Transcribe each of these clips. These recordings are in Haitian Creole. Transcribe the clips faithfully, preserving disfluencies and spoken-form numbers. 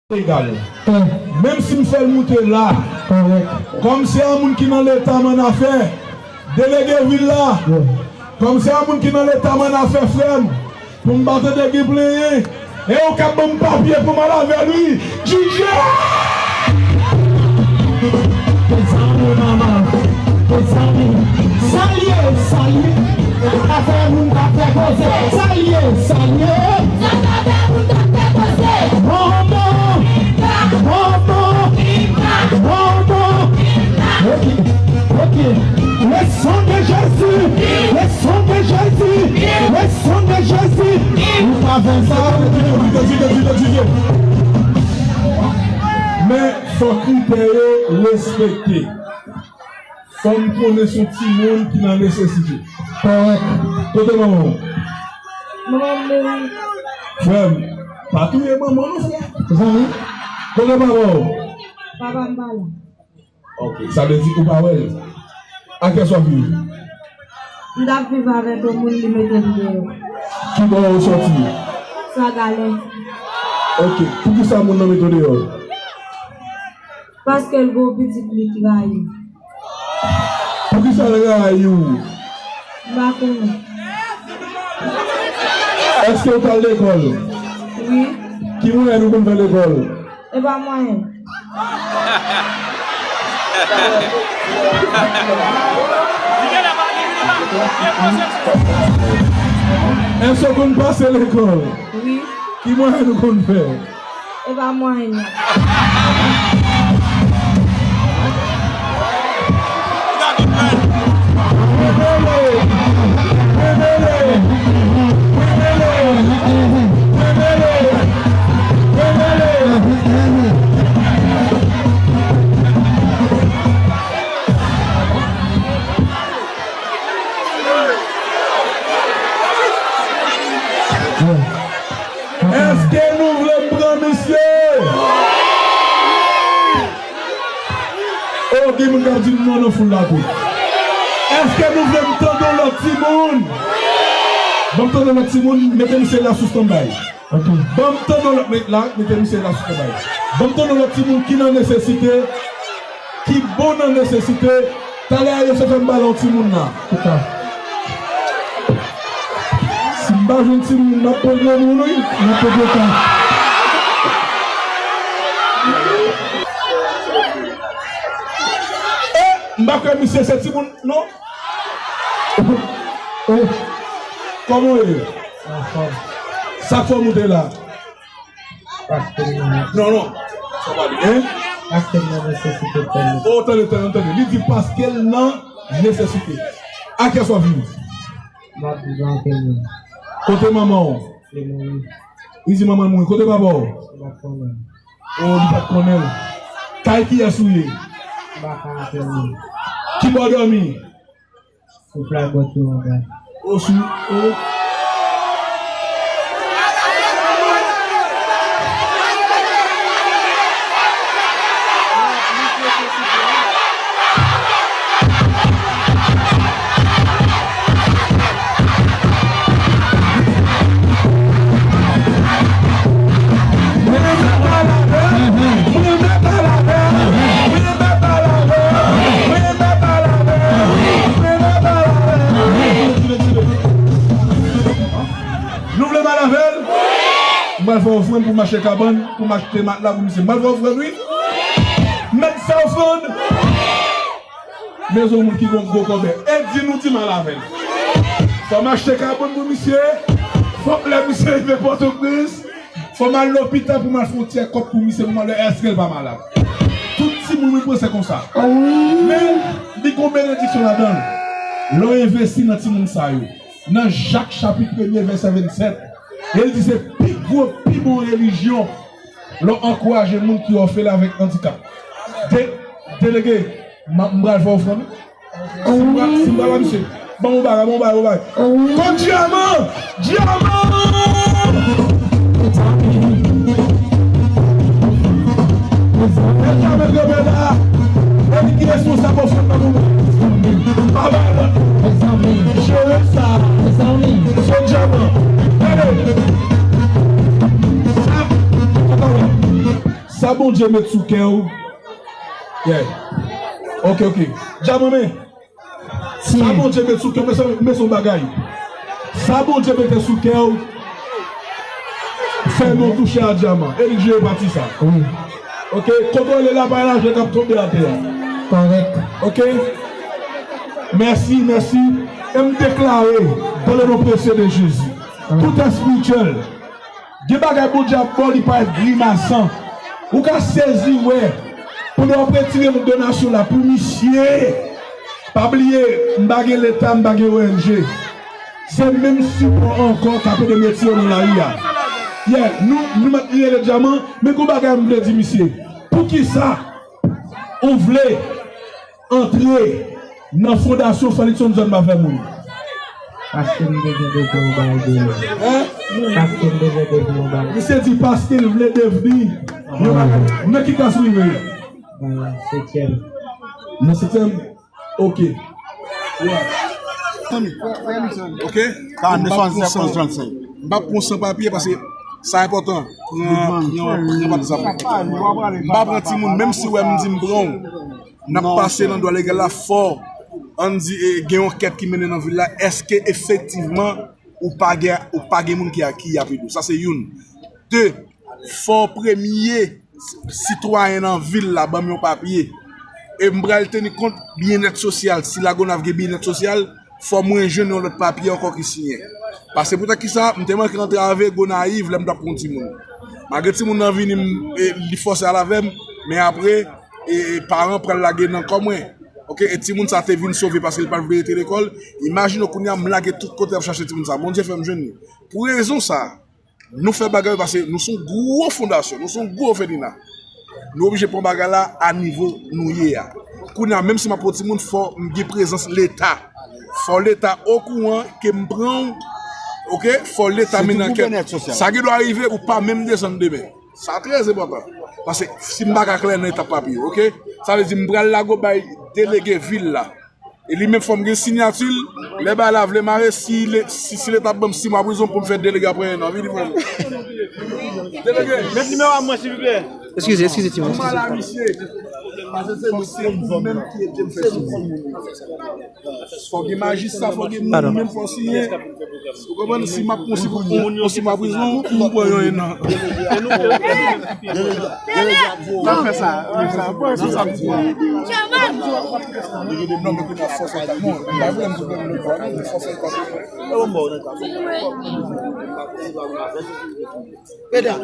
Egal. Menm si m fè l moute la, kòm se yon moun ki nan Leta m annafè, delege vil la, kòm se yon moun ki nan Leta m annafè, frè m, pou m pa tande gen plenyen, e ou k ap ban m papye pou m al avè l, wi. Djidje! Mezanmi, manman. Mezanmi. Salye, salye. Afè moun k ap fè koze. Salye, salye. Sa k ap fè moun k ap fè koze. Manman. Manman. Manman. Ok, ok. Le sang de Jésus. Le sang de Jésus. Le sang de Jésus. Ou pa fè sa. Men fò kritè yo respekte. Fò m konnen se yon timoun ki nan nesesite. Kòrèk. Kote manman w? Manman m mouri. Frè m, pa touye manman w non, frè. Zanmi. Kote papa w? Papa m pa la. Ok, sa vle di ou pa wè l. A kiyès w ap viv? M t ap viv avèk yon moun, li mete m deyò. Ki bò w sòti? Sagalè. Ok, poukisa moun nan mete w deyò? Paske l gen yon pitit li ki rayi. Poukisa l rayi w? M pa konnen. Èske w t al lekòl? Wi. Ki mwayen ou konn fè lekòl? E pa mwayen. Èske w konn pase lekòl? Wi. Ki mwayen ou konn fè? E pa mwayen. Èske nou vle m pran misye? Oh, gen moun k ap di m non nan foul la tou. Èske nou vle m tande yon lòt timoun? Ban m tande yon lòt timoun, mete misye la sou standby. Ok. Ban m tande yon lòt, met la, mete misye la sou standby. Ban m tande yon lòt timoun ki nan nesesite, ki bon nan nesesite. Talè a yo se fè m pale yon timoun la. Kouta. Si m pa jwenn timoun, m ap pran granmoun, wi. M ap pran granmoun. E, m pa kwè misye se timoun, non? E. Kòman w ye? Anfòm. Sa k fè w moute la? Paske m nan... Non, non. Sa pa li, hein? Paske m nan nesesite tèlman. Oh, tande, tande, tande. Li di paske l nan nesesite. A kiyès w ap viv? M ap viv avèk mwen. Kote manman w? Li mouri. Li di manman l mouri. Kote papa w? M pa konnen. Oh, li pa t konnen l. Kay kiyès ou ye? M pa ka konnen. Ki bò w dòmi? Sou flag bòt yo anba. Ou sou, ou. Nou vle m al avè l? Wi! M pral fè ofrann pou m achte kabann, pou m achte matla pou misye. M pral fè ofrann, wi. Wi! Mèt fè ofrann? Wi! Bezwen moun ki gon gwo kòbè. E di nou di m al avè l. Fò m achte kabann pou misye. Fòk lè misye rive Pòtoprens, fò m al lopital pou m al fè yon tchèkòp pou misye, pou m al wè èske l pa malad. Tout timoun mwen panse konsa. Men, li gon benediksyon ladan l. Lè w envesti nan timoun sa yo. Nan Jak chapit premye vèsè vennsèt, e l di se pi gwo, pi bon relijyon lè w ankouraje moun ki òfen avèk andikap. De, delege, m a, m pral fè ofrann. Si m pral, si m pral ba misye, ban m yon bagay, ban m yon bagay, yon bagay. Kot dyaman? Dyaman! Mezanmi. Mezanmi. Mezanmi, mezanmi, la. E li ki responsab ofrann nan nou. Mezanmi. Pa bay lòt. Mezanmi. Jere sa. Mezanmi. Fo dyaman. Gade. Sa. Ou pa wè. Sa Bondye met sou kè w. Yeah. Ok, ok. Djaman, men. Sa Bondye met sou kè w, men se, men se yon bagay. Sa Bondye mete sou kè w, fè nou touche a dyaman. E li jere pati sa. Wi. Ok? Kote w rele la, pa lajè k ap tonbe atè a. Kòrèk. Ok? Mèsi, mèsi. E m deklare, dans le nom précieux de Jésus, tout espirityèl, gen bagay Bondye ap ba w, li parèt grimasan. Ou ka sezi wè, pandan w ap retire donasyon la pou misye. Pa bliye, m pa gen leta, m pa gen O N G. Se menm sipò ankò k ap ede m retire yo nan lari a. Yeah, nou, nou mèt rele dyaman, men gon bagay m vle di misye. Poukisa ou vle antre nan fondasyon Felixson John Mavè Moun? Paske m bezwen devni yon bagay de li. Hein? Paske m bezwen devni yon bagay. Misye di paske l vle devni yon bagay. Nan ki klas ou rive? Nan setyèm. Nan setyèm? Ok. Ok? M p ap pran san, m p ap pran san papye paske sa enpòtan. Pran, pran, pran papye sa. M pa pran timoun, menm si w wè m di m pran w. N ap pase nan dwa legal la, fò, ann di, e, gen yon ankèt ki mennen nan vil la, èske efektivman ou pa gen, ou pa gen moun ki, ki ap ede w? Sa se youn. De, fò premye sitwayen nan vil la ban m yon papye. E m pral teni kont byennèt sosyal. Si Lagonav gen byennèt sosyal, fò mwen jwenn yon lòt papye ankò ki siyen. Paske poutèt kisa, m te manke antre avè Gonayiv lè m t ap pran timoun. Malgre timoun nan vini, m, e, li fòse al avè m, men apre, e, e, paran pral lage nan kò mwen. Ok, e timoun sa te vin sove paske li pa t vle rete lekòl. Imajine w kounye a, m lage tout kote ap chache timoun sa. Bondye fè m jwenn li. Pou rezon sa, nou fè bagay yo paske nou se yon gwo fondasyon, nou se yon gwo òfelina. Nou oblije pran bagay la a nivo nou ye a. Kounye a, menm si m ap pran timoun, fò m gen prezans Leta. Fò Leta okouran ke m pran w, ok? Fò Leta mennen ankèt. Sa gen dwa rive ou pa menm desann demen. Sa trè enpòtan. Paske si m pa ka klè nan etap papye, ok? Sa vle di m pral lage w bay delege vil la. E li menm fò m gen siyati l, lè bagay la vle mare, si le, si, si Leta ban m sis mwa prizon pou m fè delege apre en an, vini frè m. Delege. Met nimewo a mwen, silvouplè. Eskize, eskize, timoun. Kòman la, misye? Paske se nou, se nou menm ki ede m fè sou moun. Fò gen majistra, fò gen moun, menm fò siyen. Ou konprann? Si m ap pran, si pou pran, si m ap pran prizon, ou pran yon en an. Nan fè sa, fè sa, pran sa, sa m di. Non, men kounye a fòs antan. Non, m pa vle m di pran yon lòt bò, non, men fòs antan. Medam,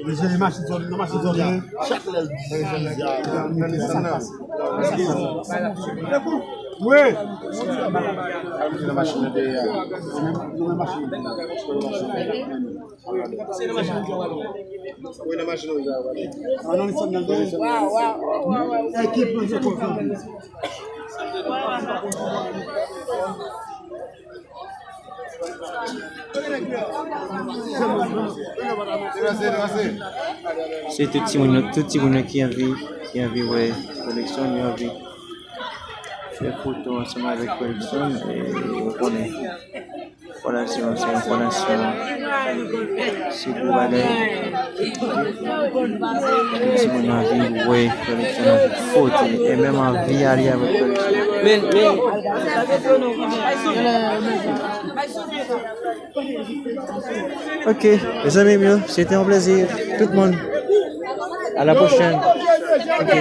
mesye, machin zòn, nan machin zòn, wi. Chak lè l di, wi. Al mete nan machin nan dèyè a. Wi, nan machin nan dèyè a. Ekip nan se konsa. Se tout timoun yo, tout timoun yo ki anvi, ki anvi wè Felixson, yo anvi fè foto ansanm avèk Felixson, e ou konnen. Fondasyon, se yon fondasyon. Se gwo bagay. Tout timoun anvi wè koleksyon nan foto. E menm anvi ale avèk koleksyon. Men, men. Ok, mezanmi yo, se te yon plezi. Tout moun, à la prochaine. Ok.